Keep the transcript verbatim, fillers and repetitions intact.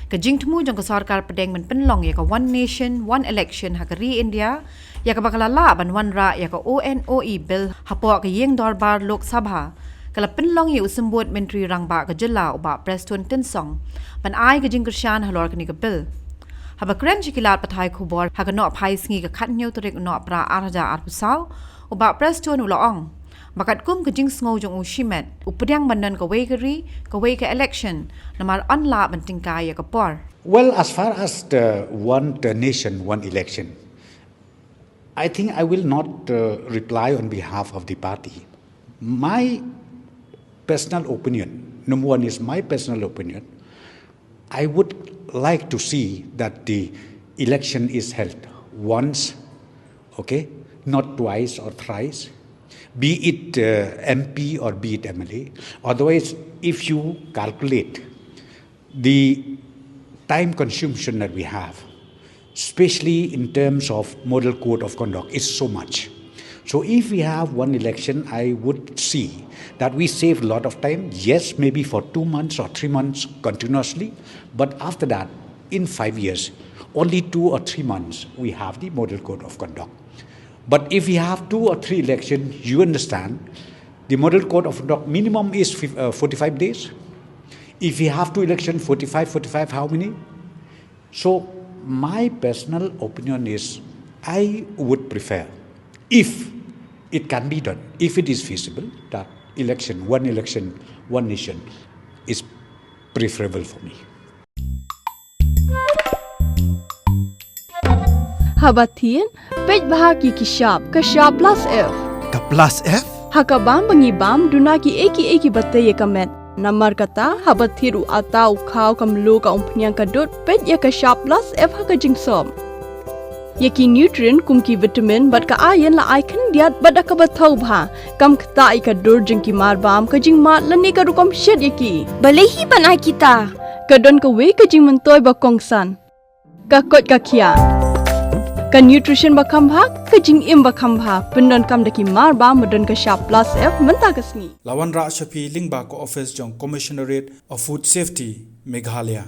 Ka jingthmu jong ka sorkar pdeng ban pynlong ïa ka One Nation, One Election ha ka ri India, ïa kaba ka la lah ban wanrah ïa ka O N O E Bill hapoh ka ïing dorbar Lok Sabha, ka la pynlong ïa u symbud Myntri Rangbah ka jylla u Bah Prestone Tynsong ban ai ka jingkyrshan halor kane ka Bill. Haba kren sha ki lad pathai khubor ha ka nohphai sngi ka khathynñiew tarik u Nohprah ar hajar arphew saw, u Bah Prestone u la ong ba katkum ka jingsngew jong u shimet, u pdiang ban don kawei ka ri, kawei ka election, namar yn lah ban tyngkai ïa ka por. Well, as far as the one the nation, one election, I think I will not uh, reply on behalf of the party. My personal opinion, number one is my personal opinion. I would like to see that the election is held once, okay, not twice or thrice, be it uh, M P or be it M L A. Otherwise, if you calculate the time consumption that we have, especially in terms of model code of conduct, is so much. So if we have one election, I would see that we save a lot of time. Yes, maybe for two months or three months continuously, but after that, in five years, only two or three months we have the model code of conduct. But if we have two or three elections, you understand, the model code of conduct minimum is fif- uh, forty-five days. If we have two elections, forty-five, forty-five, how many? So my personal opinion is, I would prefer, if it can be done, if it is feasible, that election, one election, one nation is preferable for me. Haba thied, peit bha ki ki shap, ka shap plus F. Ka plus F? Ha ka bam ba ngi bam, duna ki ei ki ei kiba tei ïa ka met. Namar kata, haba thied u atta u khaw ka mluh ka umphniang ka dud, peit ïa ka shap plus F ha ka jingsop. Ïa ki nutrient kum ki vitamin bad ka iron la ai khyndiat bad da kaba thaw bha. Kam ktah ïa ka dur jong ki mar bam, ka jingmad lane ka rukom shet ïa ki. Balei hi ban ai kita? Ka don kawei ka jingmyntoi ba kongsan. Ka koit ka khiah. Ka nutrition ba kham bha, ka jingim ba kham bha. Pyndonkam da ki mar bam ba don ka shap plus F mynta ka sngi. La wanrah sha phi lyngba ka office jong Commissionerate of Food Safety, Meghalaya.